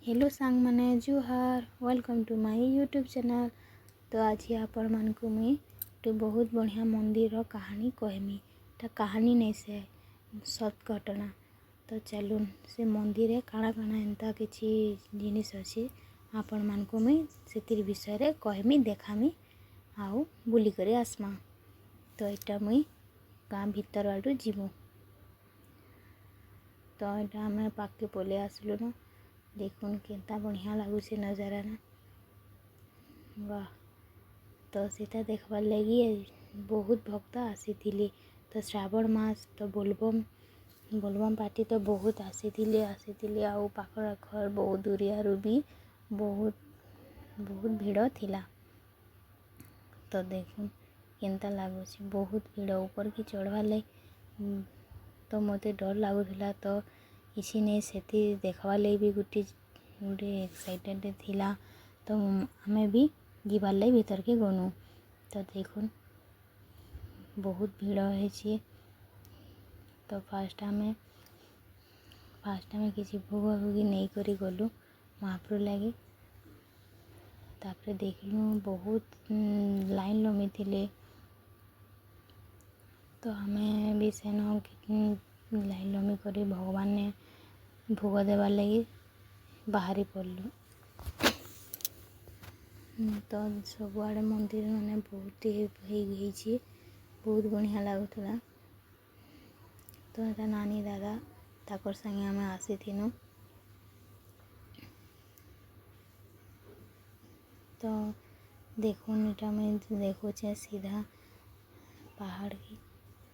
Hello ସାଙ୍ଗମାନେ, ଜୁହାର। Welcome to my YouTube channel. ତ ଆଜି ଆପଣମାନଙ୍କୁ ମୁଇଁ ଗୋଟେ ବହୁତ ବଢ଼ିଆ ମନ୍ଦିରର କାହାଣୀ କହେମି। ଏଟା କାହାଣୀ ନାଇଁ, ସେ ସତ୍ ଘଟଣା। ତ ଚାଲୁନ୍, ସେ ମନ୍ଦିରରେ କାଣା କାଣା ଏନ୍ତା କିଛି ଜିନିଷ୍ ଅଛି, ଆପଣମାନଙ୍କୁ ମୁଇଁ ସେଥିର୍ ବିଷୟରେ କହେମି, ଦେଖାମି ଆଉ ବୁଲିକରି ଆସ୍ମା। ତ ଏଇଟା ମୁଇଁ ଗାଁ ଭିତର ଆଡ଼ୁ ଯିମୁ। ତ ଏଇଟା ଆମେ ପାଖକେ ପଲେଇ ଆସିଲୁନ। ଦେଖୁନ୍, କେନ୍ତା ବଢ଼ିଆ ଲାଗୁଛେ ନଜାରା ନା! ବାଃ! ତ ସେଟା ଦେଖବାର୍ ଲାଗି ବହୁତ ଭକ୍ତ ଆସିଥିଲେ। ତ ଶ୍ରାବଣ ମାସ ତ ବୋଲବମ୍ ବୋଲବମ୍ ପାର୍ଟି ତ ବହୁତ ଆସିଥିଲେ ଆଉ ପାଖ ଆଖର ବହୁତ ଦୂରିଆରୁ ବି ବହୁତ ବହୁତ ଭିଡ଼ ଥିଲା। ତ ଦେଖୁନ୍, କେନ୍ତା ଲାଗୁଛି। ବହୁତ ଭିଡ଼। ଉପରକେ ଚଢ଼ବାର୍ ଲାଗି ତ ମୋତେ ଡର ଲାଗୁଥିଲା। ତ କିଛି ନାଇଁ, ସେଠି ଦେଖବାର୍ ଲାଗି ବି ଗୋଟେ ଗୋଟେ ଏକ୍ସାଇଟେଡ଼ ଥିଲା। ତ ଆମେ ବି ଯିବାର୍ ଲାଗି ଭିତରକେ ଗନୁ। ତ ଦେଖୁନ୍, ବହୁତ ଭିଡ଼ ହେଇଛି। ତ ଫାଷ୍ଟ ଆମେ କିଛି ଭୋଗ ଭୋଗି ନେଇକରି ଗଲୁ ମହାପ୍ରଭୁ ଲାଗି। ତାପରେ ଦେଖିଲୁ, ବହୁତ ଲାଇନ୍ ଲମିଥିଲେ। ତ ଆମେ ବି ସେନ ଲାଇନ୍ ଲମି କରି ଭଗବାନ ଭୋଗ ଦେବାର୍ ଲାଗି ବାହାରି ପଡ଼ିଲୁ। ତ ସବୁଆଡ଼େ ମନ୍ଦିର ମାନେ ବହୁତ ହେଇଛି, ବହୁତ ବଢ଼ିଆ ଲାଗୁଥିଲା। ତ ଏଟା ନାନୀ, ଦାଦା, ତାକର୍ ସାଙ୍ଗେ ଆମେ ଆସିଥିନୁ। ତ ଦେଖୁନ୍, ଏଟା ମୁଇଁ ଦେଖୁଛେ ସିଧା ପାହାଡ଼କେ।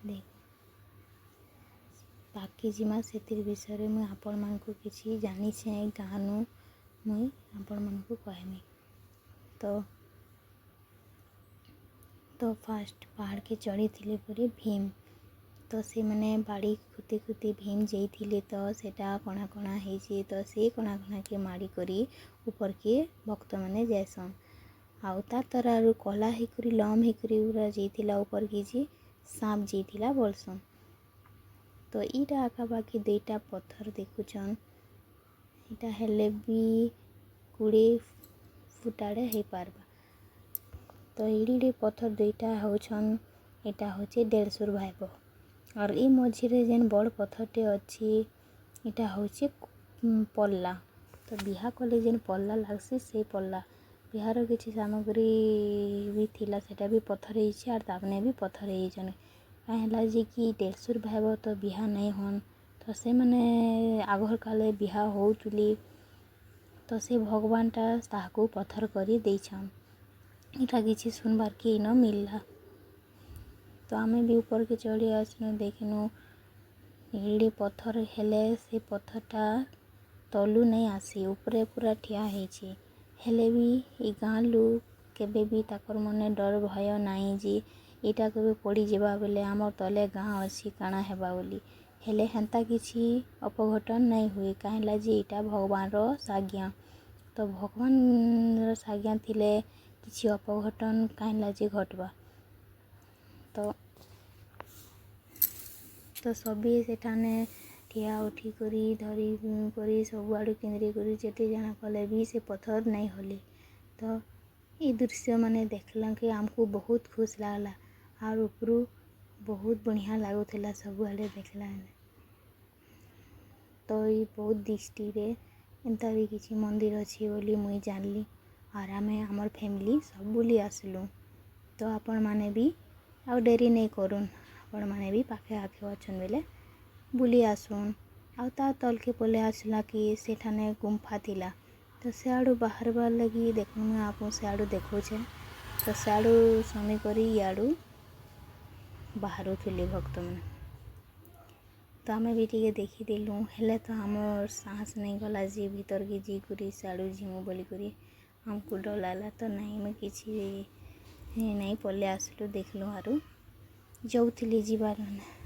ଦେଖ, ପାଖକେ ଯିମା, ସେଥିର୍ ବିଷୟରେ ମୁଇଁ ଆପଣମାନଙ୍କୁ କିଛି ଜାନିଛେଁ, ଗାଁନୁ ମୁଇଁ ଆପଣମାନଙ୍କୁ କହେମି। ତ ଫାଷ୍ଟ ପାହାଡ଼କେ ଚଢ଼ିଥିଲେ ପରେ ଭୀମ। ତ ସେମାନେ ବାଡ଼ି ଖୁତି ଖୁତି ଭୀମ ଯାଇଥିଲେ। ତ ସେଟା କଣା କଣା ହେଇଛି। ତ ସେ କଣା କଣାକେ ମାଡ଼ି କରି ଉପରକେ ଭକ୍ତମାନେ ଯାଏସନ୍। ଆଉ ତା ତରାରୁ କଲା ହେଇକରି, ଲମ୍ ହେଇକରି ପୁରା ଯାଇଥିଲା ଉପରକେ ଯେ ସାପ ଯାଇଥିଲା ବୋଲସନ୍। ତ ଏଇଟା ଆଖାପାଖି ଦୁଇଟା ପଥର ଦେଖୁଛନ୍, ଏଇଟା ହେଲେ ବି 20 ଫୁଟ ଆଡ଼େ ହେଇପାରବା। ତ ଏଇଠି ପଥର ଦୁଇଟା ହଉଛନ୍, ଏଇଟା ହଉଛି ଦେଢ଼ଶୁର ଭାଇବ। ଆର୍ ଏଇ ମଝିରେ ଯେନ୍ ବଡ଼ ପଥରଟେ ଅଛି, ଏଇଟା ହଉଛି ପଲ୍ଲା। ତ ବିହା କଲେ ଯେନ୍ ପଲ୍ଲା ଲାଗ୍ସି, ସେଇ ପଲ୍ଲା। ବିହାର କିଛି ସାମଗ୍ରୀ ବି ଥିଲା, ସେଟା ବି ପଥର ହେଇଛି। ଆର୍ ତାମାନେ ବି ପଥର ହେଇଛନ୍। କାଁ ହେଲା ଯେ କି ଦେଢ଼ଶୁର ଭାଇବ ତ ବିହା ନାଇଁ ହନ୍। ତ ସେମାନେ ଆଗର୍ କାଲେ ବିହା ହଉଥିଲେ। ତ ସେ ଭଗବାନଟା ତାହାକୁ ପଥର କରି ଦେଇଛନ୍। ଏଇଟା କିଛି ଶୁନବାର୍ କେ ଇନ ମିଲଲା। ତ ଆମେ ବି ଉପରକେ ଚଢ଼ି ଆସିନୁ, ଦେଖିନୁ, ଏଇଠି ପଥର ହେଲେ ସେ ପଥରଟା ତଲୁ ନାଇଁ ଆସି ଉପରେ ପୁରା ଠିଆ ହେଇଛି। ହେଲେ ବି ଏଇ ଗାଁ ଲୋକ୍ କେବେ ବି ତାକର୍ ମନେ ଡର ଭୟ ନାଇଁ ଯେ ଏଇଟା କେବେ ପଡ଼ିଯିବା ବେଲେ ଆମର୍ ତଲେ ଗାଁ ଅଛି, କାଣା ହେବା ବୋଲି। ହେଲେ ହେନ୍ତା କିଛି ଅପଘଟନ ନାଇଁ ହୁଏ। କାଁ ହେଲା ଯେ ଏଇଟା ଭଗବାନର ସାଜ୍ଞା। ତ ଭଗବାନର ସାଜ୍ଞା ଥିଲେ କିଛି ଅପଘଟନ କାଁ ହେଲା ଯେ ଘଟବା? ତ ସଭିଏ ସେଠାନେ ଠିଆ ଉଠି କରି, ଧରି କରି, ସବୁଆଡ଼ୁ କେନ୍ଦ୍ରି କରି ଯେତେ ଜଣା କଲେ ବି ସେ ପଥର ନାଇଁ ହଲେ। ତ ଏଇ ଦୃଶ୍ୟ ମାନେ ଦେଖିଲାକେ ଆମକୁ ବହୁତ ଖୁସ୍ ଲାଗଲା। ଆର୍ ଉପରୁ ବହୁତ ବଢ଼ିଆ ଲାଗୁଥିଲା ସବୁଆଡ଼େ ଦେଖିଲା। ତ ଏଇ ବୌଦ୍ଧ ଡିଷ୍ଟ୍ରିକ୍ଟରେ ଏନ୍ତା ବି କିଛି ମନ୍ଦିର ଅଛି ବୋଲି ମୁଇଁ ଜାଣିଲି। ଆର୍ ଆମେ ଆମର୍ ଫ୍ୟାମିଲି ସବୁ ବୁଲି ଆସିଲୁ। ତ ଆପଣମାନେ ବି ଆଉ ଡେରି ନେଇ କରୁନ୍, ଆପଣମାନେ ବି ପାଖେ ଆଖେ ଅଛନ୍ ବେଲେ ବୁଲି ଆସୁନ୍। ଆଉ ତା ତଲକେ ପଲେଇ ଆସିଲା କି ସେଠାନେ ଗୁମ୍ଫା ଥିଲା। ତ ସିଆଡ଼ୁ ବାହାରବାର୍ ଲାଗି ଦେଖୁନ୍, ମୁଇଁ ଆପଣ ସିଆଡ଼ୁ ଦେଖଉଛେ। ତ ସିଆଡ଼ୁ ସମି କରି ଇଆଡ଼ୁ ବାହାରୁଥିଲେ ଭକ୍ତମାନେ। ତ ଆମେ ବି ଟିକେ ଦେଖିଦେଲୁ। ହେଲେ ତ ଆମର୍ ସାହସ ନାଇଁ ଗଲା ଯେ ଭିତରକେ ଯାଇକରି ସିଆଡ଼ୁ ଯିମୁ ବୋଲିକରି। ଆମକୁ ଡର ଲାଗଲା। ତ ନାଇଁ, ମୁଇଁ କିଛି ନାଇଁ, ପଲେଇ ଆସିଲୁ, ଦେଖିଲୁ ଆରୁ ଯାଉଥିଲି ଯିବାର୍।